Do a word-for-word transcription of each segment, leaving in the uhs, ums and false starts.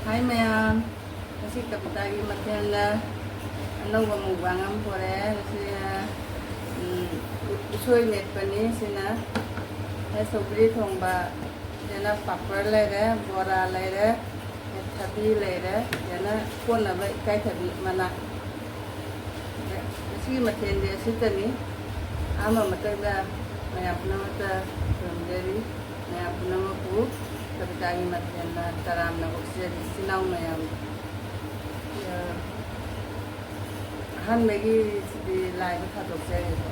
ꯍꯥꯏ ꯃꯌꯥꯝ, ꯉꯁꯤ ꯀꯕꯤꯇꯥꯒꯤ ꯃꯊꯦꯜꯗ ꯑꯅꯧꯕ ꯃꯨꯛꯕꯥꯡ ꯑꯃ ꯄꯨꯔꯛꯑꯦ꯫ ꯉꯁꯤ, ꯎꯝ, ꯎꯁꯣꯏ ꯃꯦꯠꯄꯅꯤ꯫ ꯁꯤꯅ ꯁꯧꯒ꯭ꯔꯤ ꯊꯣꯡꯕ, ꯁꯤꯅ ꯄꯥꯄꯔ ꯂꯩꯔꯦ, ꯕꯣꯔꯥ ꯂꯩꯔꯦ, ꯊꯕꯤ ꯂꯩꯔꯦ, ꯁꯤꯅ ꯀꯣꯠꯅꯕ ꯏꯀꯥꯏꯊꯕꯤ ꯃꯅꯥ꯫ ꯉꯁꯤꯒꯤ ꯃꯊꯦꯜꯗꯤ ꯑꯁꯤꯇꯅꯤ꯫ ꯑꯍꯥꯟꯕ ꯃꯇꯝꯗ ꯃꯌꯥꯝ ꯄꯨꯝꯅꯃꯛꯇ ꯈꯨꯔꯨꯝꯖꯔꯤ꯫ ꯃꯌꯥꯝ ꯄꯨꯝꯅꯃꯛꯄꯨ ꯀꯕꯤꯇꯥꯒꯤ ꯃꯊꯦꯜꯅ ꯇꯔꯥꯝꯅ ꯑꯣꯛꯆꯔꯤ, ꯏꯆꯤꯜ ꯏꯅꯥꯎ ꯃꯌꯥꯝ꯫ ꯑꯍꯥꯟꯕꯒꯤ ꯁꯤꯗꯤ ꯂꯥꯏꯗ ꯊꯥꯗꯣꯛꯆꯔꯤꯀꯣ꯫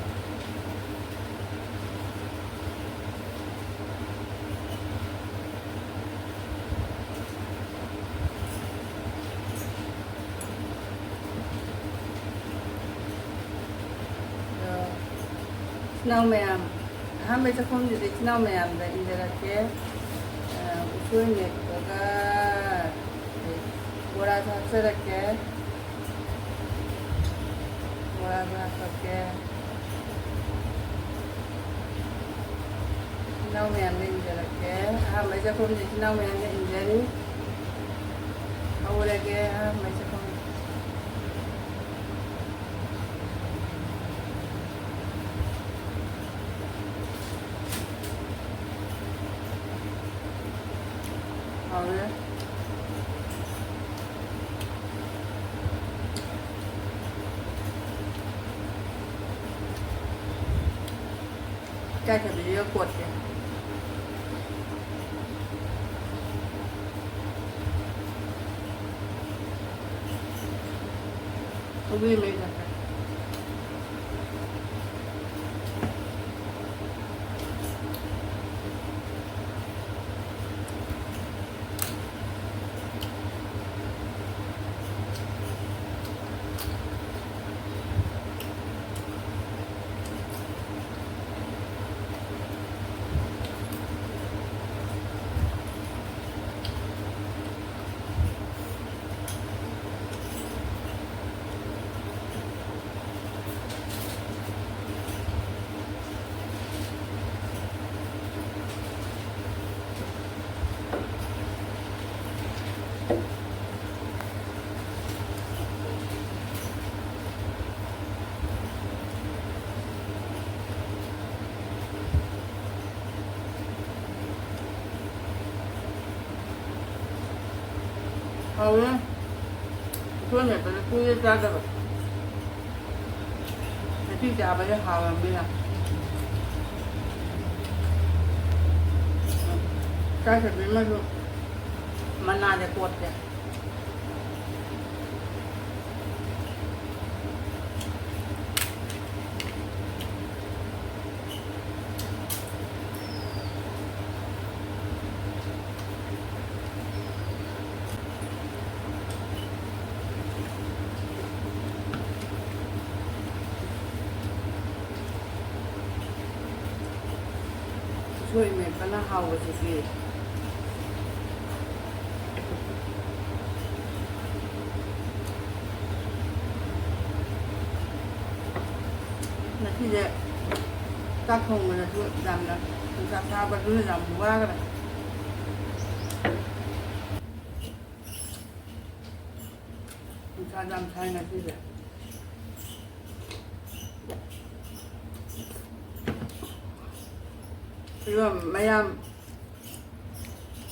ꯑꯗꯣ, ꯏꯆꯤꯟ ꯏꯅꯥꯎ ꯃꯌꯥꯝ, ꯑꯍꯥꯟꯕ ꯆꯥꯛꯈꯨꯝꯁꯤꯗ ꯏꯆꯤꯟ ꯏꯅꯥꯎ ꯃꯌꯥꯝꯗ ꯏꯟꯖꯔꯛꯀꯦ꯫ ꯑ, ꯎꯁꯣꯏ ꯃꯦꯠꯄꯒ ꯕꯣꯔꯥꯁꯨ ꯍꯥꯞꯆꯔꯛꯀꯦ꯫ ꯕꯣꯔꯥꯁꯨ ꯍꯥꯞꯄꯛꯀꯦ꯫ ꯏꯆꯤꯟ ꯏꯅꯥꯎ ꯃꯌꯥꯝꯗ ꯏꯟꯖꯔꯛꯀꯦ꯫ ꯑꯍꯥꯟꯕꯩ ꯆꯥꯛꯈꯨꯝꯁꯦ ꯏꯆꯤꯟ ꯏꯅꯥꯎ ꯃꯌꯥꯝꯗ ꯏꯟꯖꯔꯤ꯫ ꯍꯧꯔꯒꯦ ꯑꯍꯥꯟꯕꯩ ꯆꯥꯛꯈꯨꯝ꯫ ꯍꯥꯎꯔꯦ꯫ ꯏꯀꯥꯏꯊꯕꯤꯁꯤꯒ ꯀꯣꯠꯀꯦ꯫ ꯁꯧꯒ꯭ꯔꯤ ꯃꯍꯤ ꯊꯛꯀꯦ꯫ ꯍꯥꯎꯋꯦ꯫ ꯎꯁꯣꯏ ꯃꯦꯠꯄꯁꯦ ꯀꯨꯏꯔꯦ ꯆꯥꯗꯕ꯫ ꯉꯁꯤ ꯆꯥꯕꯁꯦ ꯍꯥꯎꯔꯝꯃꯤꯅ꯫ ꯏꯆꯥ ꯁꯦꯕꯤ ꯑꯃꯁꯨ ꯃꯅꯥꯁꯦ ꯀꯣꯠꯀꯦ꯫ ꯎꯁꯣꯏ ꯃꯦꯠꯄꯅ ꯍꯥꯎꯕꯁꯤꯗꯤ꯫ ꯉꯁꯤꯁꯦ ꯆꯥꯛ ꯊꯣꯡꯕꯗꯁꯨ ꯌꯥꯝꯅ ꯅꯨꯡꯁꯥ ꯁꯥꯕꯗꯨꯅ ꯌꯥꯝ ꯋꯥꯈ꯭ꯔꯦ꯫ ꯅꯨꯡꯁꯥ ꯌꯥꯝ ꯁꯥꯏ ꯉꯁꯤꯁꯦ꯫ ꯑꯗꯨꯒ ꯃꯌꯥꯝ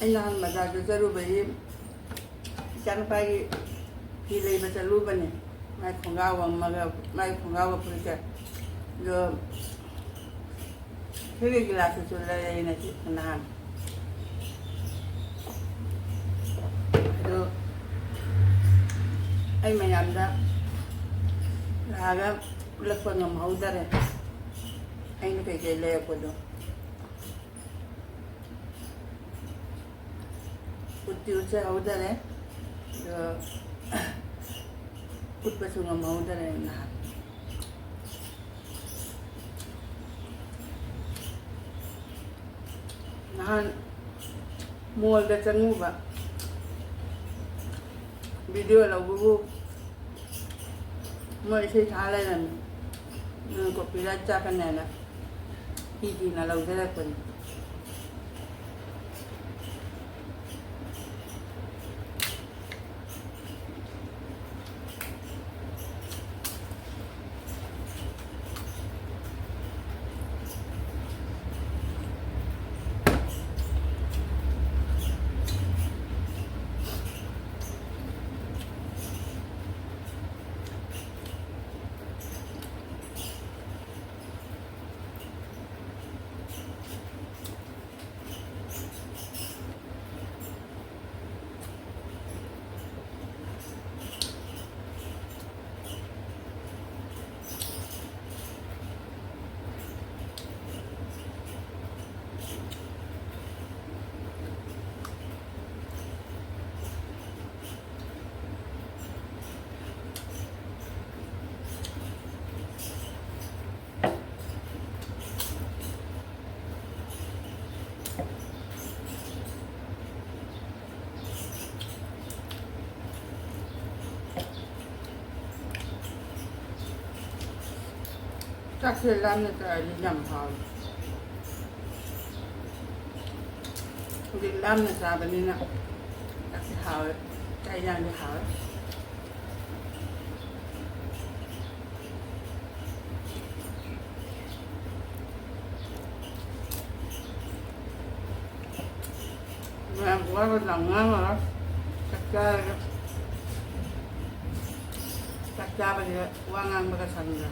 ꯑꯩ ꯅꯍꯥꯟ ꯕꯖꯥꯔꯗ ꯆꯠꯂꯨꯕꯒꯤ ꯏꯆꯥꯅꯨꯄꯥꯒꯤ ꯐꯤ ꯂꯩꯕ ꯆꯠꯂꯨꯕꯅꯦ꯫ ꯃꯥꯏ ꯈꯣꯡꯒ꯭ꯔꯥꯎ ꯑꯃꯒ, ꯃꯥꯏ ꯈꯣꯡꯒ꯭ꯔꯥꯎꯒ ꯐꯨꯔꯤꯠꯀ꯫ ꯑꯗꯣ ꯁꯤꯒꯤ ꯒꯤꯂꯥꯁꯁꯤꯁꯨ ꯂꯩꯔꯛꯑꯦ ꯉꯁꯤ ꯅꯍꯥꯟ꯫ ꯑꯗꯣ ꯑꯩ ꯃꯌꯥꯝꯗ ꯂꯥꯛꯑꯒ ꯎꯠꯂꯛꯄ ꯉꯝꯍꯧꯗꯔꯦ꯫ ꯑꯩꯅ ꯀꯩꯀꯩ ꯂꯩꯔꯛꯄꯗꯣ꯫ ꯎꯠꯇꯤ ꯎꯠꯆꯍꯧꯗꯔꯦ꯫ ꯑꯗꯣ ꯎꯠꯄꯁꯨ ꯉꯝꯍꯧꯗꯔꯦ ꯅꯍꯥꯟ꯫ ꯅꯍꯥꯟ ꯃꯣꯜꯗ ꯆꯪꯉꯨꯕ, ꯚꯤꯗꯤꯑꯣ ꯂꯧꯕꯕꯨ ꯃꯣꯏ ꯏꯁꯩ ꯊꯥ ꯂꯩꯔꯝꯃꯤ꯫ ꯑꯗꯨꯅ ꯀꯣꯄꯤꯔꯥꯏꯠ ꯆꯥꯀꯅꯦꯅ ꯍꯤ ꯍꯤꯅ ꯂꯧꯖꯔꯛꯄꯅꯤ꯫ ꯆꯥꯛꯁꯦ ꯂꯥꯝꯅ ꯆꯥꯔꯗꯤ ꯌꯥꯝ ꯍꯥꯎꯋꯦ꯫ ꯍꯧꯖꯤꯛ ꯂꯥꯝꯅ ꯆꯥꯕꯅꯤꯅ ꯆꯥꯛꯁꯦ ꯍꯥꯎꯋꯦ꯫ ꯆꯥꯛ ꯏꯟꯖꯥꯡꯁꯦ ꯍꯥꯎꯋꯦ꯫ ꯃꯌꯥꯝ ꯋꯥꯒ ꯌꯥꯝ ꯉꯥꯡꯉꯔꯣꯏ꯫ ꯆꯥꯛ ꯆꯥꯔꯒ, ꯆꯥꯛ ꯆꯥꯕꯁꯤꯗ ꯋꯥ ꯉꯥꯡꯕꯒ ꯁꯪꯗ꯭ꯔꯦ꯫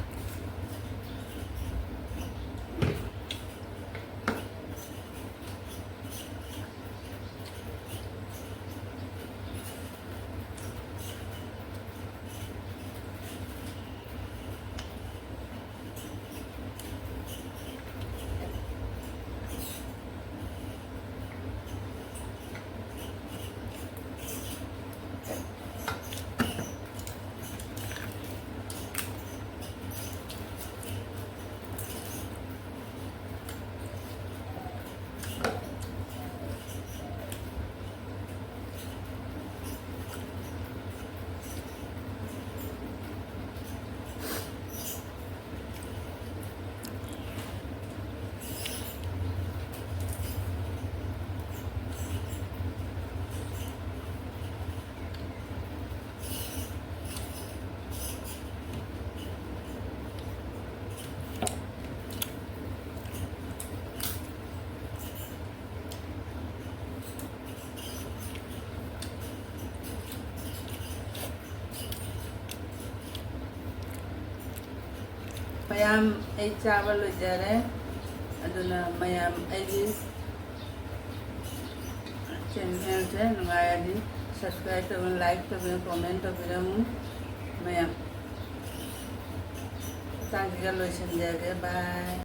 ꯃꯌꯥꯝ, ꯑꯩ ꯆꯥꯕ ꯂꯣꯏꯖꯔꯦ꯫ ꯑꯗꯨꯅ ꯃꯌꯥꯝ ꯑꯩꯒꯤ ꯆꯦꯅꯦꯜꯁꯦ ꯅꯨꯡꯉꯥꯏꯔꯗꯤ subscribe ꯇꯧꯕꯤꯌꯨ, like ꯇꯧꯕꯤꯌꯨ, comment ꯇꯧꯕꯤꯔꯝꯃꯨ꯫ ꯃꯌꯥꯝ, ꯃꯇꯥꯡꯁꯤꯒ ꯂꯣꯏꯁꯤꯟꯖꯔꯒꯦ꯫ Bye꯫